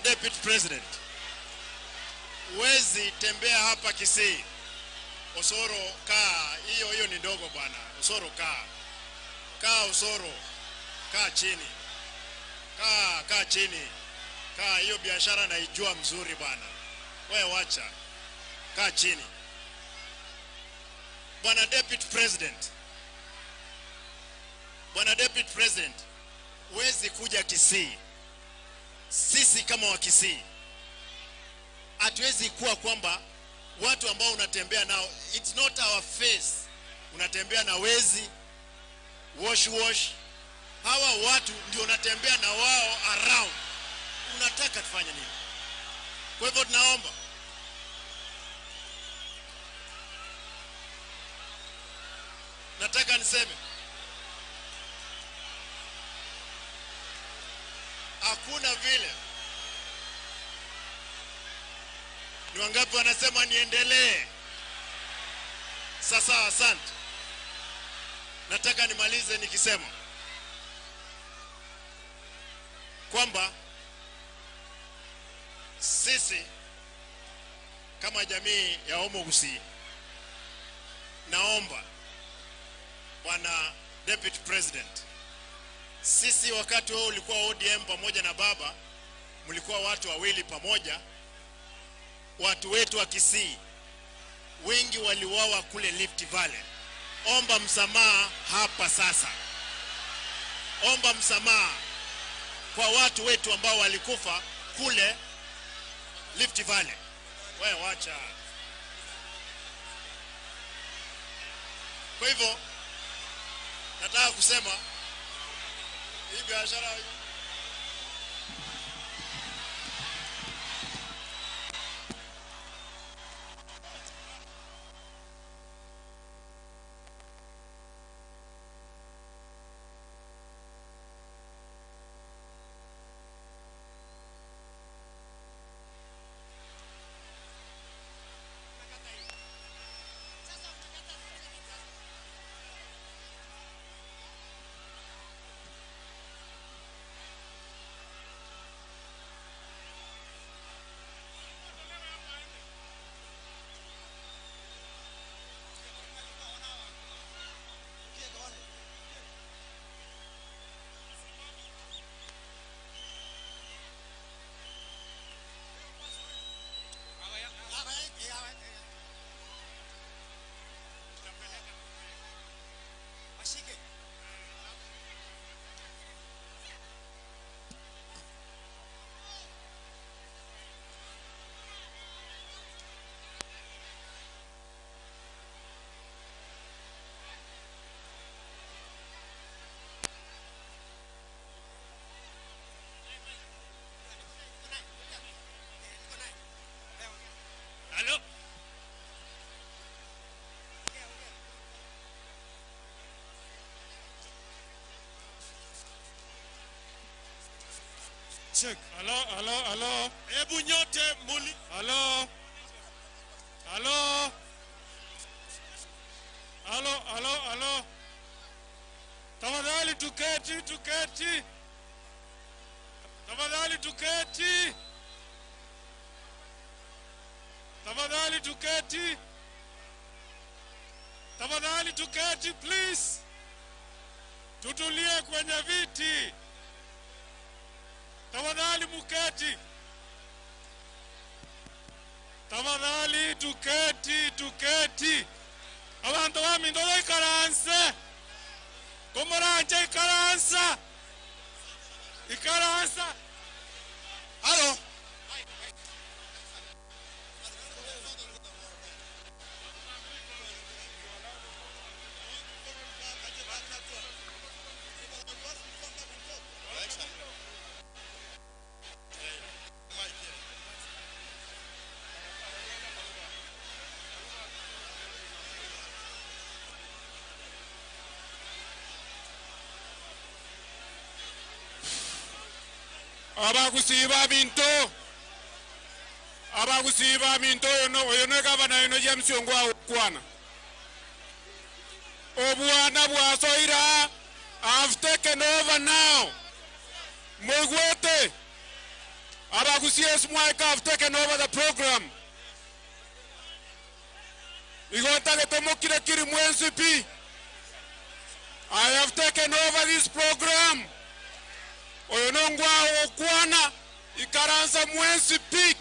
Deputy President, huwezi tembea hapa Kisii. Osoro kaa, hiyo hiyo ni ndogo bwana. Osoro kaa, kaa Osoro, kaa chini, kaa kaa chini, kaa. Hiyo biashara naijua mzuri bwana, we wacha, kaa chini. Bwana Deputy President, Bwana Deputy President, huwezi kuja Kisii. Sisi kama Wakisii hatuwezi kuwa kwamba watu ambao unatembea nao, it's not our face. Unatembea na wezi wash wash, hawa watu ndio unatembea na wao around. Unataka tufanye nini? Kwa hivyo tunaomba nataka niseme hakuna vile. Ni wangapi wanasema niendelee? Sasa asante. Nataka nimalize nikisema kwamba sisi kama jamii ya Omogusii, naomba Bwana Deputy President, sisi wakati wewe ulikuwa ODM pamoja na baba, mlikuwa watu wawili pamoja. Watu wetu wa Kisii wengi waliuawa kule Rift Valley. Omba msamaha hapa sasa, omba msamaha kwa watu wetu ambao walikufa kule Rift Valley. We wacha. Kwa hivyo nataka kusema hii biashara Halo. Check. Halo, halo, halo. Hebu nyote muli Halo. Halo. Halo, halo, halo. Tafadhali tuketi, tuketi. Tafadhali tuketi. Tafadhali tuketi. Tafadhali tuketi please. Tutulie kwenye viti. Tafadhali muketi. Tafadhali tuketi, tuketi. Abantu baminto baikaranse. Komoranje ikaransa. Ikaransa. Halo. Abagusiba binto. Abagusiba binto oyo oyo ne gavana eno James Ongwae okwana. Obwana bwasoira have taken over now. Mwigwete. Abagusii Mwaika have taken over the program. Igo ntagete mokire kiri mwensi pi. I have taken over this program. Oyo nongwao gokwana ikaransa mwensi pi.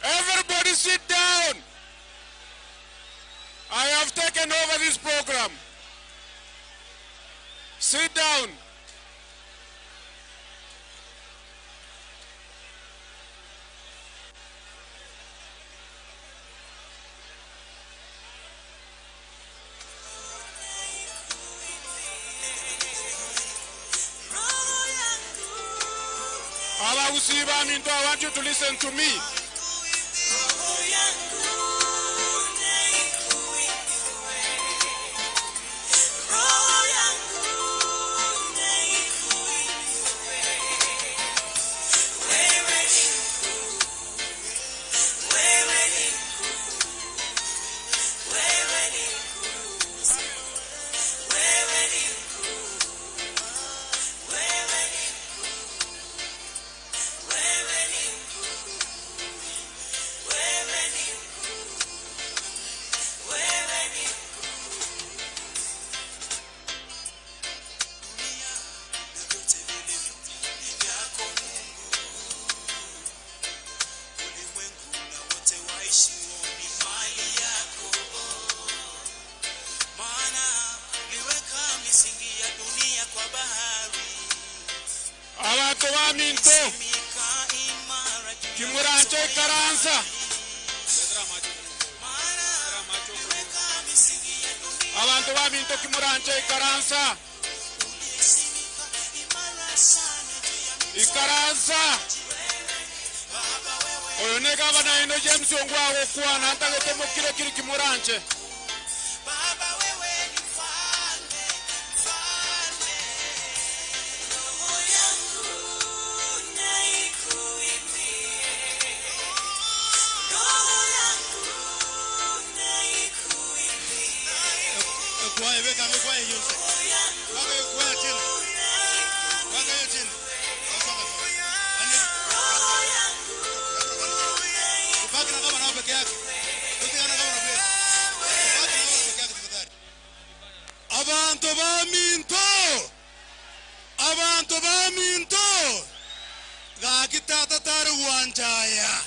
Everybody sit down. I have taken over this program. Sit down. Abagusii baminto, I want you to listen to me. Abanto baminto, kimuranche ikaransa. Abanto baminto kimuranche ikaransa. Ikaransa. Oyo ne gavana ino James Ongwae gokwana ntagete mokire kiri kimuranche. Abantu baminto, abantu baminto, gaki tata tari gwanchaya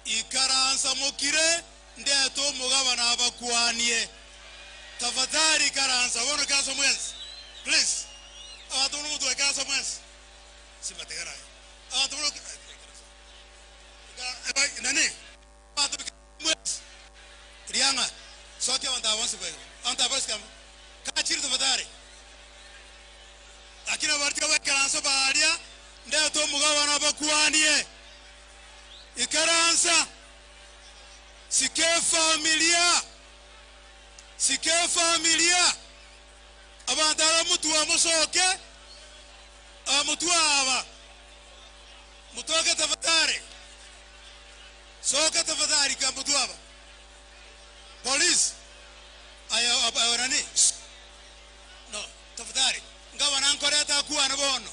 ikaransa mokire ndeto omogabana abakwanie. Tafadhali ikaransa bono ikaransa mwensi, please. Abantu bono motwe ikaransa mwensi sibategera abantu bono nani abantu mwensi rianga sote abantu abonse bwe abantu abonse kama kachiri tafadhali lakini abartika bakaransa baria ndeto omugabana abakwanie ikaransa sike familia sike familia abantu abamutuwa musoke amutuwa aba mutoke tafadhali soka tafadhali kamutuwa aba polisi ayo ayo nani no tafadhali ngabana nkoreta kuwana bono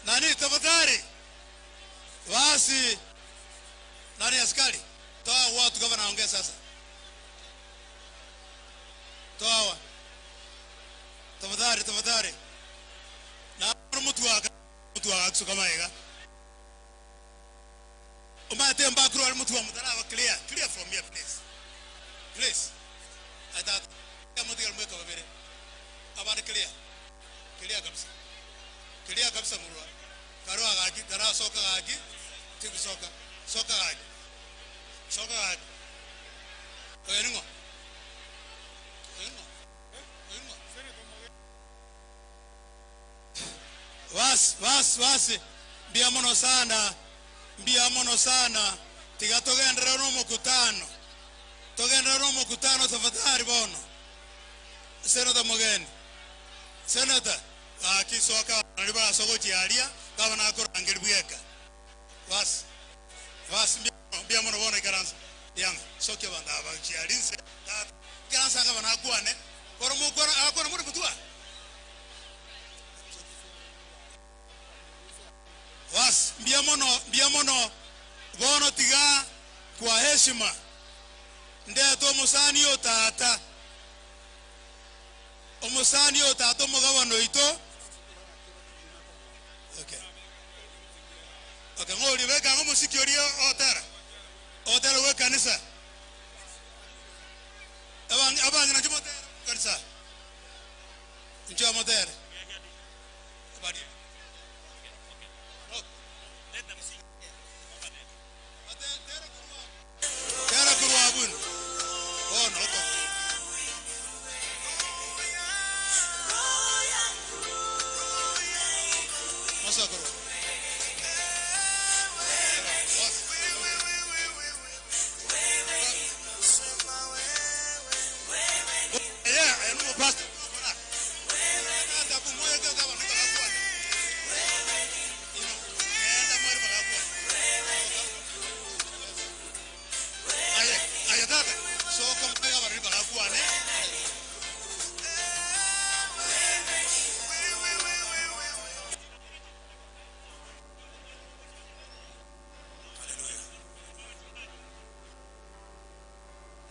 nani tafadhali basi nani askari toa watu kama naongea sasa toa tafadhali tafadhali na mtu wa mtu wa kama ega umate mbakuru al mtu wa mutara clear clear from here please please I thought ya mtu al mweka babere abana clear clear kabisa clear kabisa murwa karwa gaki kara soka gaki tiku soka soka gaki soka gaki oyeningo oyeningo oyeningo basi basi basi mbia mono sana mbia mono sana tiga togendera no mukutano togendera no mukutano tafadhali bono Senator Mogeni Senator akisoka naliba soko chiaria gavana akorangeri bweka basi basi mbia mono bono ikaransa yang soke banda aba chiarinse ikaransa gavana akwane koro mukwana akwana muri mutua Mbuya mono, mbuya mono. Bono tiga kwa heshima ndete omosani o tata, omosani o tata omogabana oito. Okay. Okay, ng'oria beka ang'e omosiki oria otera. Otera gwe ekanisa. Abang abang'ina inchuo motere ekanisa. Inchuo motere. Baria. Tera korwa abwo inwe. Bono oko. Mosoe korwa. Eye, aye nomopastor ogokora. Tata abwo moete abantu bagakwana. Inwe, genda mwere bagakwana. Aye, aye tata, soka moige abarori bagakwane. Haleluya.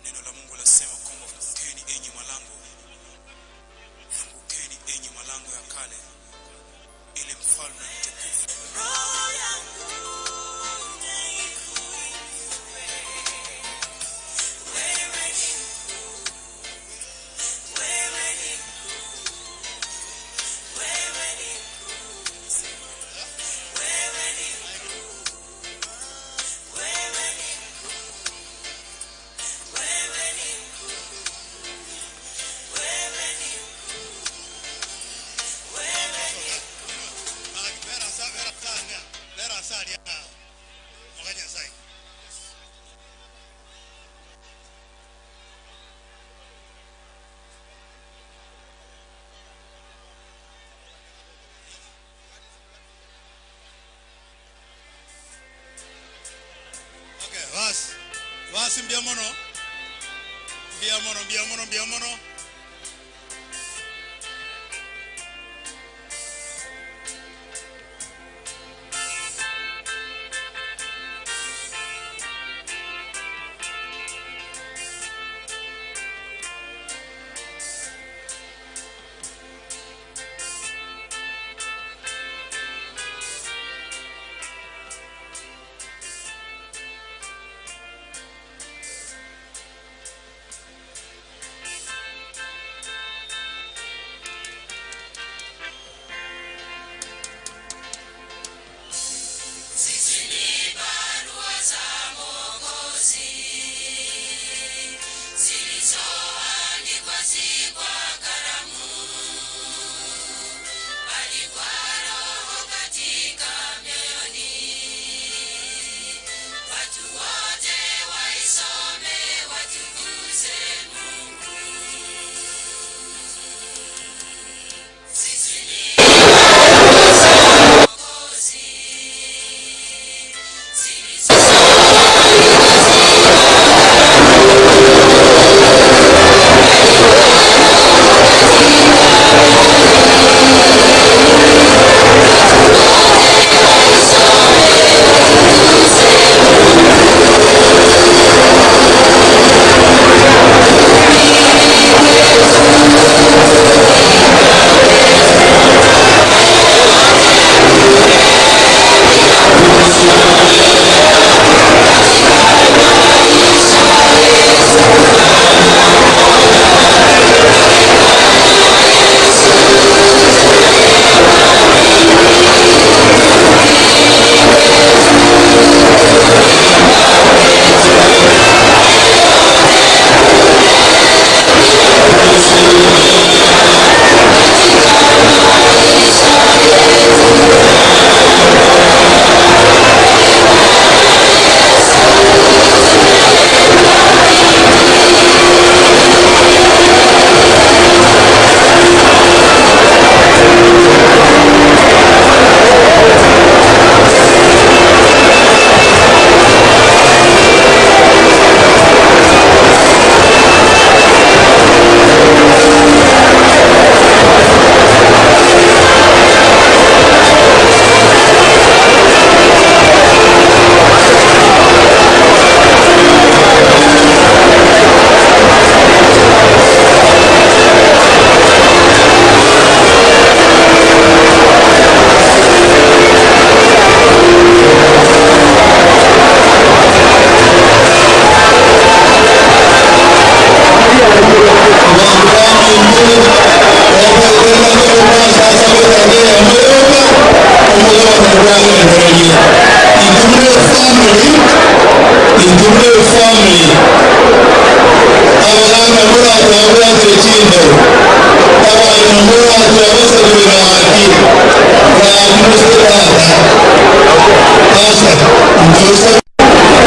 Neno la Mungu lasema kwamba fungukeni enyi malango, fungukeni enyi malango ya kale, ili mfalme mtukufu Bera asa, bera asa, bera asa aria moga Nyasaye. Okay, basi. Basi mbuya mono. Mbuya mono, mbuya mono, mbuya mono.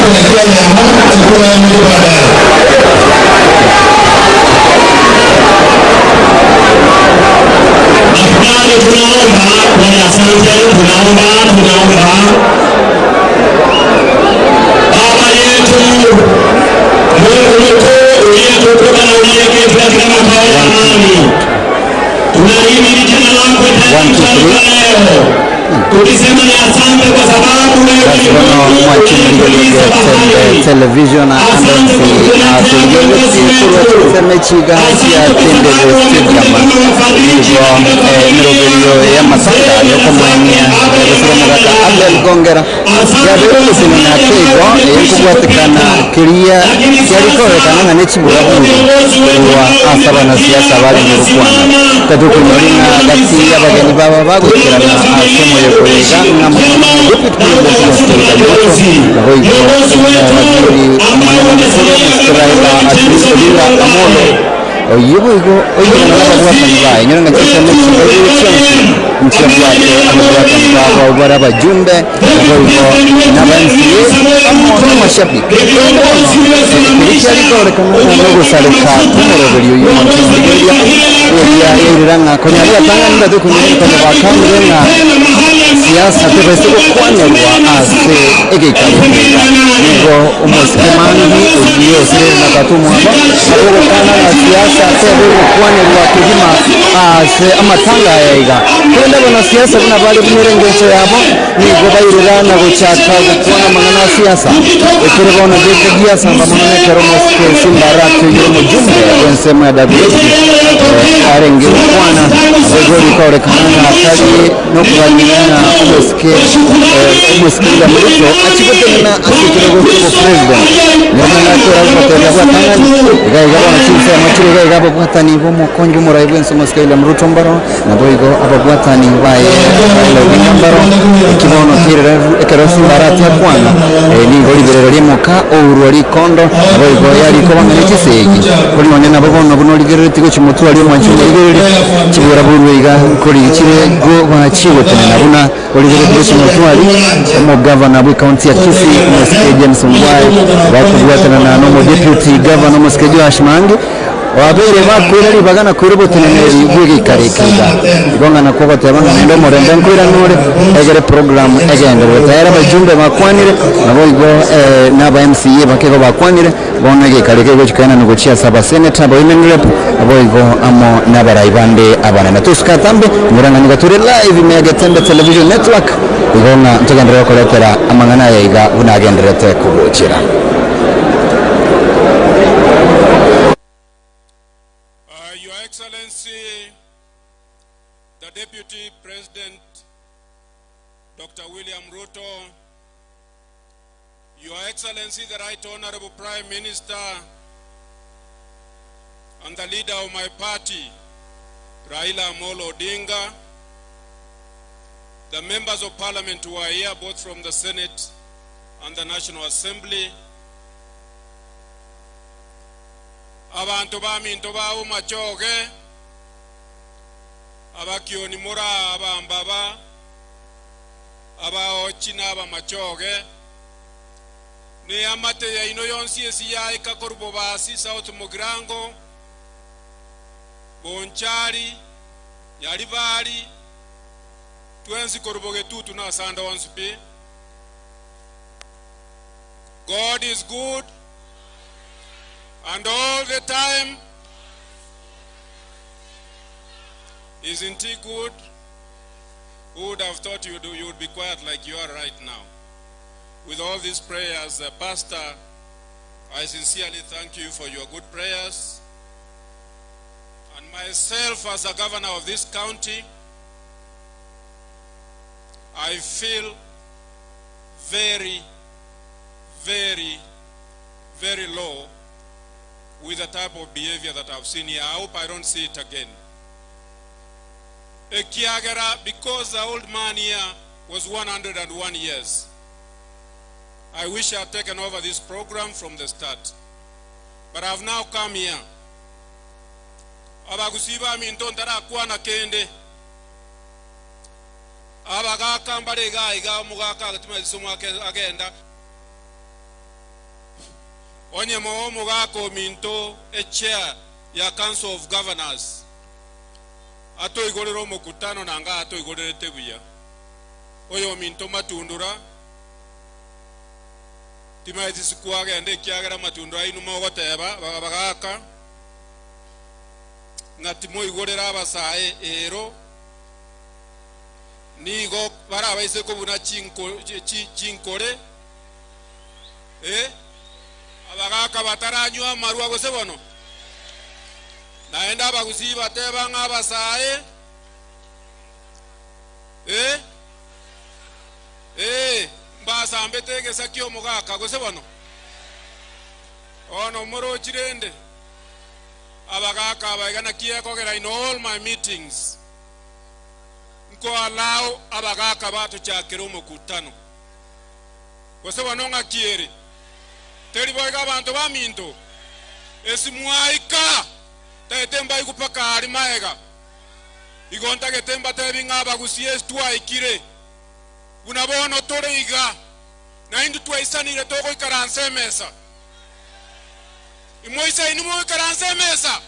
Edagika eyemo, ekura yaino baadaye. Tafadhali tunaomba bwana, asante, tunaomba, tunaomba Baba yetu Mungu mkuu uliyetukuka na uliyeketi katika makao ya amani, tunalihimidi jina lako tena mchana wa leo tukisema ni asante kwa sababu wewe Basi ni bono Mungu mwachumirigerie uliyetuliza Tembe bahari. Television Asante kwa Andansi kutuletea aturigeretie viongozi korwa wetu. chisemechiga chia Asante kwa Tembele sababu wamekuja Stadium kama wafariji nigo katika familia. emeroberio y'amasanga yokomwenia gosira omogaka Abel Gongera yaberegesene na keigo eyenkobwatekana keria kiarikorekana ng'a nechiburaburi korwa ase abanasiasa barenge gokwana tatukunyori ng'a gati abageni baba bagoikerana ase omoyego oyo iga ng'a mono deputy president Mosike William Ruto naboigo omowaziri omonene omokoro Mosike Raila Odinga Amolo oyio boigo oikerana nababwatani baye nyora ng'a chinsemo chibairire chionsi nchiabwate ababwatani babo abwo bare abajumbe naboigo naba MCA amo n'amashabiki korende bono keria kiarikorekana ng'a nogosareka kw'omoroberi oyio omonto omorigereria eria yairera ng'a konya riatang'ani ndatokonya konya bakangire ng'a siasa tebese gokwanerwa ase egeikaro ekeiga nigo omosike mangi oyio osirere na tata omwabo abogokana ng'a siasa tebe gokwanerwa kegima ase amatanga aya iga korende abanasiasa buna bare buna engencho yabo nigo bairera na gochaka gokwana amang'ana a siasa ekere bono gekogiasamba mono na ekero omosike Simba Arati oyio omojumbe bw'ensemo ya Dagoretti arenge gokwana boigo rikorekana ng'a tari nokogania ng'a omosike omosike William Ruto achigotenena ase ekerogo ki'obopresident nigo ng'akora gotebia bwatang'ani iga iga bono chinsemo chire iga iga ababwatani b'omokonyi omorai bwense omosike William Ruto mbaro naboigo ababwatani baye Raila Odinga mbaro eki bono kerera ekero Simba Arati akwana nigo riberero rimoka ourwa rikondo naboigo yarikoba ng'a nechisegi kori nonye nabo bono buna origereretie gochia motwe aria omwanchi omorigereria chibora borwe iga nkori chire go bachie gotenena buna origereretie gochia motwe aria omogavana bwe county ya Kisii omosike James Ongwae bakobwatanana na omodeputy governor omosike Joash Maangi Babeire bakoira ribaga na koira oboteneneri bw'egeikaro eke iga. Igo ng'a nakwo ogoteba ng'a naende omorembe nkoirana ore, egere program egenderere. Tayari abajumbe bakwanire, naboigo na aba MCA bakeigo bakwanire, bono egeikaro eke gegochia koenanwa gochia ase abasenator, aba women rep, naboigo amo nabarai bande abanene. Tosuke atambe, inyora ng'a nigo tore live ime ya Getembe Television Network, igo ng'a ntogenderere gokoretera amang'ana aya iga buna agendererete kogochera. Uh, Your Excellency, the Deputy President, Dr. William Ruto, Your Excellency, the Right Honorable Prime Minister, and the leader of my party, Raila Amolo Odinga, the members of parliament who are here, both from the Senate and the National Assembly, abanto baminto ba Bomachoge, abakioni moraa, abambaba, abaochi na abamachoge, na eamate yaino yonsi esi yaika korwa Bobasi, South Mugirango, Bonchari, Nyaribari, twensi korwa Bogetutu na asande onsi pi. God is good and all the time. Isn't he good? Who would have thought you would be quiet like you are right now? With all these prayers, Pastor, I sincerely thank you for your good prayers. And myself as a governor of this county, I feel very, very, very low with the type of behavior that I've seen here. I hope I don't see it again. Ekiagera, because the old man here was 101 years. I wish I had taken over this program from the start. But I've now come here. Abagusii baminto ntarakwana kende. Abagaka mbare iga iga omogaka agatima ase omwaka agenda. Onye moe omogaka ominto echair ya Council of Governors atoigorere omokutano nanga atoigorerete buya. Oyominto Matundura timaeti sikwagenda ekiagera Matundura inwe mogoteba abagaka ng'a timoigorera abasae ero nigo barabaise kobuna chinkore eh, abagaka bataranywa amarwa gose bono. Naende abagusii bateba ng'a abasae eh, eh, mbasambete egesa ki'omogaka gose bono. Bono morochi rende abagaka aba iga naki ekogera in all my meetings nko allow abagaka batochakere omokutano. Gose bono ng'aki ere? Teri boigo abanto baminto? Esi mwaika, ntagete mbaigwe mpaka aria maega. Igo ntagete mbatebi ng'a abagusie esi twaikire, buna bono tore iga, naintwe twaisanire togoikaransa emesa. Imoisaini moikaranse emesa?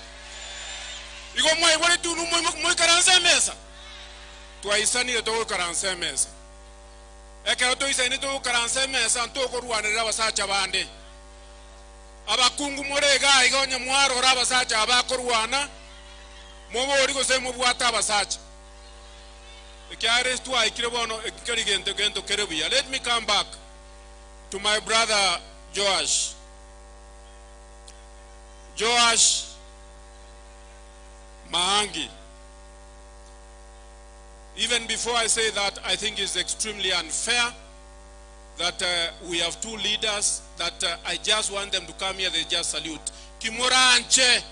Igo mwaiboretwe inwe moikaranse emesa? Twaisanire togoikaransa emesa. Ekero toisaine togoikaransa emesa ntokorwanerera abasacha bande. Abakungu more iga aiga onye mwarora abasacha aba bakorwana, mobori gose mobwate abasacha. Ekiagera ase twaikire bono eki keri gento gento kere buya. Let me come back to my brother Joash. Joash Maangi. Even before I say that, I think it's extremely unfair that we have two leaders that I just want them to come here, they just salute. Kimoranche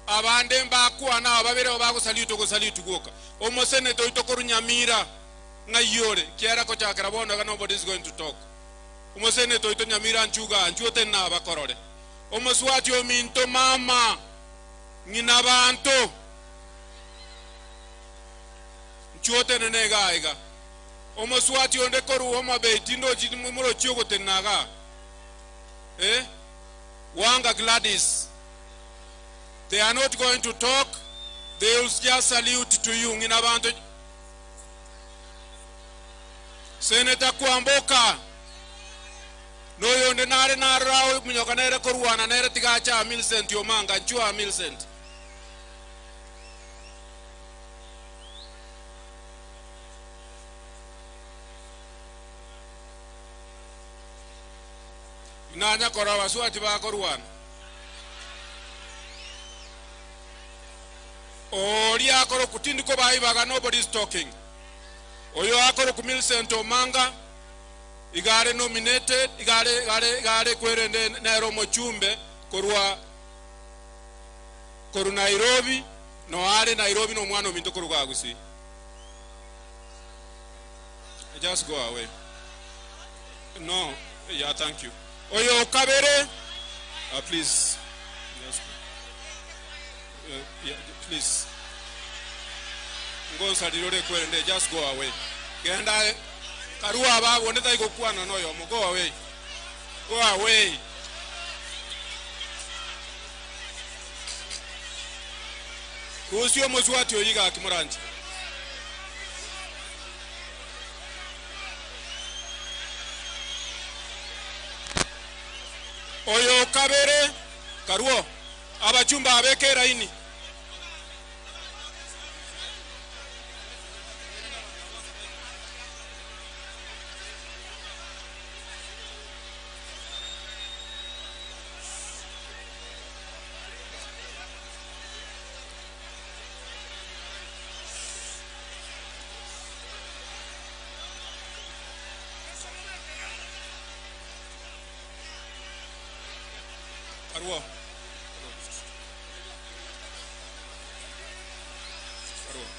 abande mbakwana aba babere abo bagosalute ogosalute gwoka. Omoseneta oito korwa Nyamira ng'ai ore? Kiara kochakera bono iga nobody is going to talk. Omoseneta oito Nyamira nchuga nchuo tenena abakorore. Omoswati ominto mama ng'ina banto. Nchuo otenene iga aiga. Omoswati onde korwa Homa Bay tindochi morochi ogotenena igaa. Eh? Wanga Gladys. They are not going to talk, they will just salute to you ng'ina banto. Senator Kwamboka noyonde nare narora omonyoka nere korwana nere tiga ache aa Millicent Omanga nchuo aa Millicent. Inanya korora abaswati bakorwana. Oria akorokwa tindi kobaa ibaga nobody is talking. Oyo akorokwa Millicent Omanga iga are nominated iga are iga are iga are kwerende nere omochumbe korwa korwa Nairobi no are Nairobi na omwana ominto korwa igaa Gusii. Just go away. No, yeah, thank you. Oyo okabere, please. Just go. Yeah, please. Ngonsarire ore kwerende, just go away. Genda aye. Karua aba abwo onde tari gokwana noyomo. Go away. Go away. Rusia omoswati oyio gaki moranche. Oyo okabere, karuo, abachumba abeke eraini. Karuo. Karuo.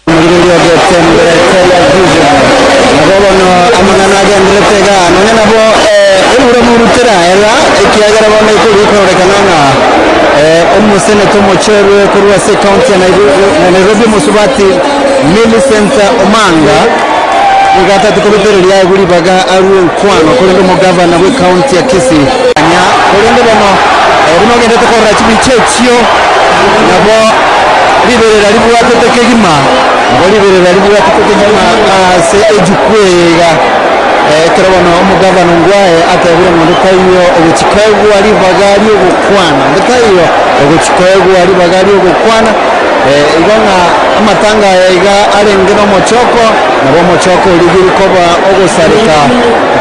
Omorigereria ogetembe television nabo bono amang'ana agenderete iga nonya nabo ebura morutera era ekiagera bono ekori kororekana ng'a omoseneta omocherwe korwa ase ekaunti ya Nairobi omosubati Millicent Omanga nigo atati kobetereria agwo ribaga arue nkwano korende omogavana bwe ekaunti ya Kisii. Korende bono buna ogenderete korora chibicha echio, nabo riberera ribwatete kegima, nabo riberera ribwatete kegima ase ejukwa eye iga. Ekero bono omogavana Ongwae atebire ng'a onde taiyo ogochia koegwa ribaga ri'ogokwana, onde taiyo ogochia koegwa ribaga ri'ogokwana, igo ng'a amatanga aya iga arenge nomochoko, nabo omochoko origirie koba ogosareka,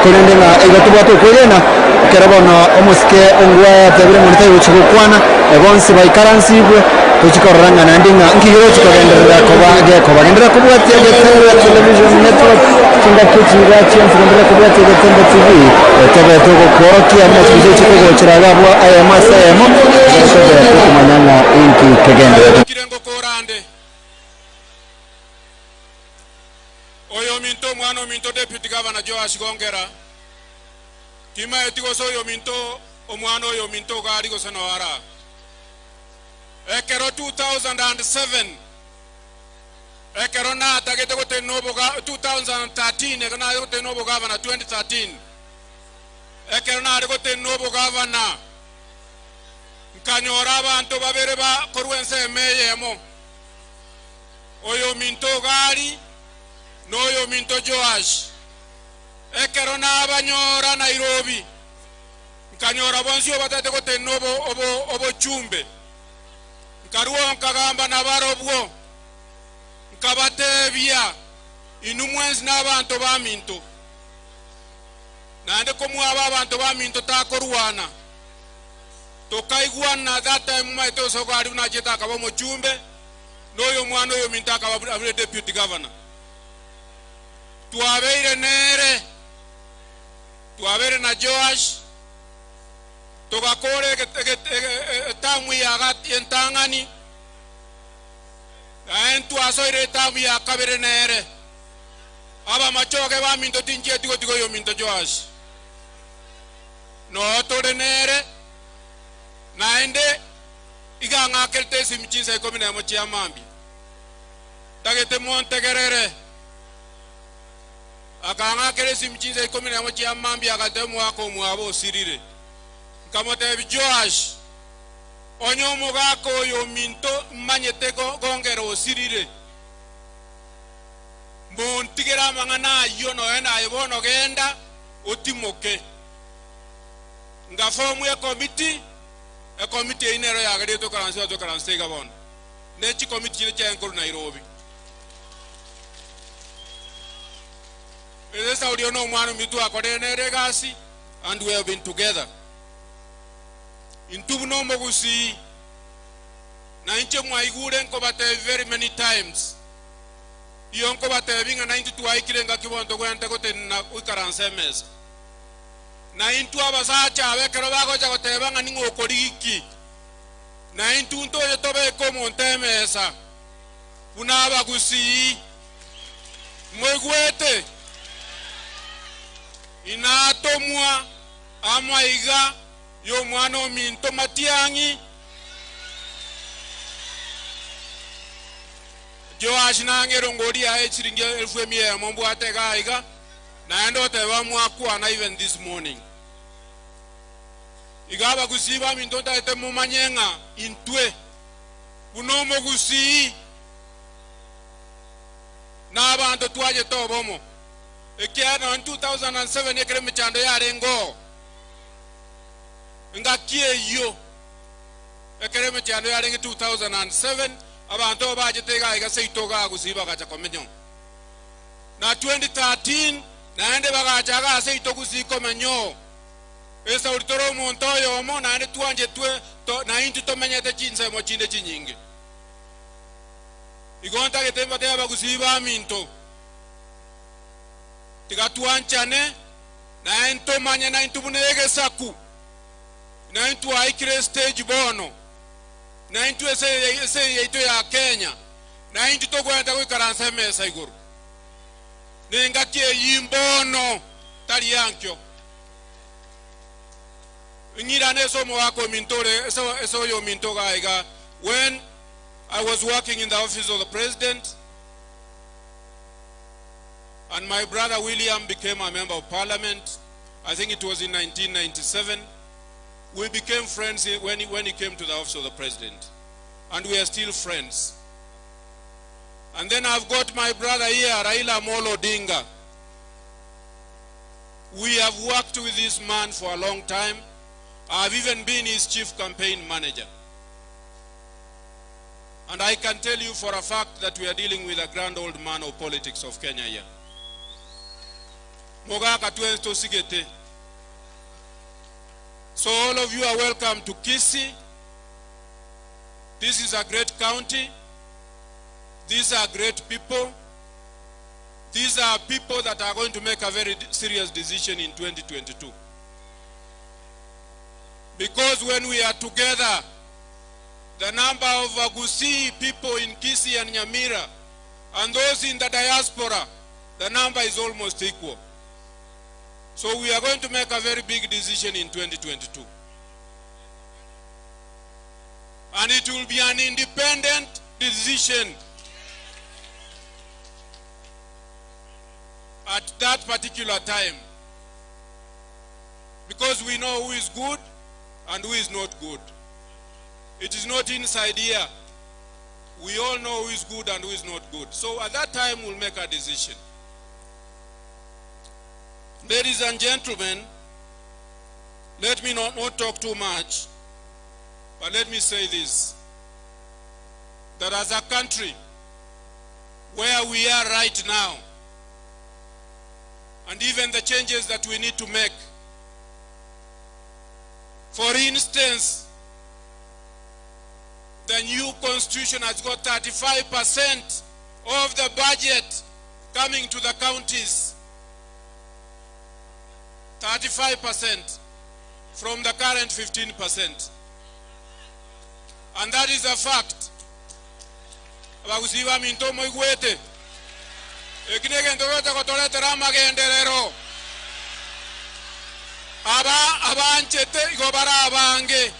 korende ng'a igo tobwate okwegena. Ekero bono omosike Ongwae atebire ng'a onde taiyo ogochia gokwana, bonsi baikaransibwe, Tochi korora ng'a naende ng'a nki gegochi kogenderera koba gekoba. Genderera kobwatia Getembe Television Network chingaki echi iga chionsi genderera kobwatia Getembe TV tobe togokworokia buna chibicha echi chikogochera iga abwo eyemo ase eyemo ekero tobe tokomanya ng'a inki kegendererete. Kirengo korande oyominto omwana ominto Deputy Governor Joash Gongera, timaeti gose oyominto omwana oyominto iga aria gose noyo araa. Ekero 2007 ekero natagete gotenena oboga 2013 ekero nare gotenena obogavana 2013 ekero nare gotenena obogavana nkanyora abanto babere ba korwa ensemo eyemo, oyominto Ogari na oyominto Joash. Ekero nabanyora Nairobi. Nkanyora bonsi obatete gotenena obochumbe, nkarua nkagamba nabarobwo, nkabateebia, Inwe mwensi nabanto baminto, naende komwaba abanto baminto takorwana. Tokaigwana that time maete Osoko aria buna achiete akaba omochumbe, na oyo omwana oyominto akaba abure deputy governor. Twabeire nere. Twabeire na Joash, togakora etamu y'entang'ani, naende twasoire etamu ya kabere nere. Abamachoge baminto tinchieti gotiga oyominto Joash, noo tore nere, naende iga ng'akerete esimi chinsa ikomi nemo chia mambia. Ntagete montegerere. Akang'akera esimi chinsa ikomi nemo chia mambia, agateba, Omogaka omwabo osirire. Nkamotebia, Joash, onye omogaka oyo ominto mmanyete gongera osirire, montigere amang'ana ayio nonya naye bono genda otimoke. Ngafomu ekomiti, ekomiti eyio nero yagerire toikaranse iga toikaransete iga bono, ne chikomiti chinde chiaye nkorwa Nairobi. Ase Sauli oyo nomwana ominto twakorire nere egasi, and we have been together. Intwe buna omogusii, na inche mwaigure nkobatebia very many times, iyo nkobatebia ng'a naintwe twaikire engaki bono togwenerete gotenena goikaransa emesa. Na intwe abasacha aba ekero bagocha goteba ng'a ning'o okorigi ki, na intwe ntoche tobeke omonto emesa. Buna abagusii, moigwete? Inatomwa amaiga y'omwana ominto Matiang'i. Joashi nang'e erongori yaye chiringi elfu emia eyemo mbwate iga iga, naende otebe mwakwana even this morning. Iga abagusii baminto ntagete momanye ng'a intwe Buna omogusii na abanto twachete obomo, ekiagera nonya 2007 ekero emechando yarenge oo, engaki eyio ekero emechando yarenge 2007 abanto aba bachete iga iga seito igaa gusii bagacha komenya oo. Na 2013 naende bagacha igaa seito gusii komenya oo. Esauri tore omonto oyomo, naende twanchetwe to, na intwe tomenyete chinsemo chinde chinyinge. Igo ntagete mbatebie abagusii baminto, tiga twanchane, naende tomanye naintwe buna egesaku, naintwe twaikire estage bono, naintwe ase ase eye yaito ya Kenya, naintwe togwenerete goikaransa emesa igoro. Nengaki eyio mbono, tari ankio. Ng'irane ase omogaka ominto ore ase oyominto iga iga When I was working in the office of the president and my brother William became a member of parliament, I think it was in 1997. We became friends when he came to the office of the president. And we are still friends. And then I've got my brother here, Raila Amolo Odinga. We have worked with this man for a long time. I've even been his chief campaign manager. And I can tell you for a fact that we are dealing with a grand old man of politics of Kenya here. Mogaka twensi tosigete. So all of you are welcome to Kisii. This is a great county. These are great people. These are people that are going to make a very serious decision in 2022. Because when we are together, the number of Gusii people in Kisii and Nyamira and those in the diaspora, the number is almost equal. So we are going to make a very big decision in 2022. And it will be an independent decision at that particular time. Because we know who is good and who is not good. It is not inside here. We all know who is good and who is not good. So at that time, we'll make a decision. Ladies and gentlemen, let me not talk too much, but let me say this, that as a country, where we are right now, and even the changes that we need to make, for instance, the new constitution has got 35% of the budget coming to the counties. 35% from the current 15%. And that is a fact. Abagusii baminto moigwete. Eki negento gocha gotoretera amagenderero. Aba abanchete igo bara abange.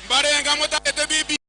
Mbarenga motagete bibi.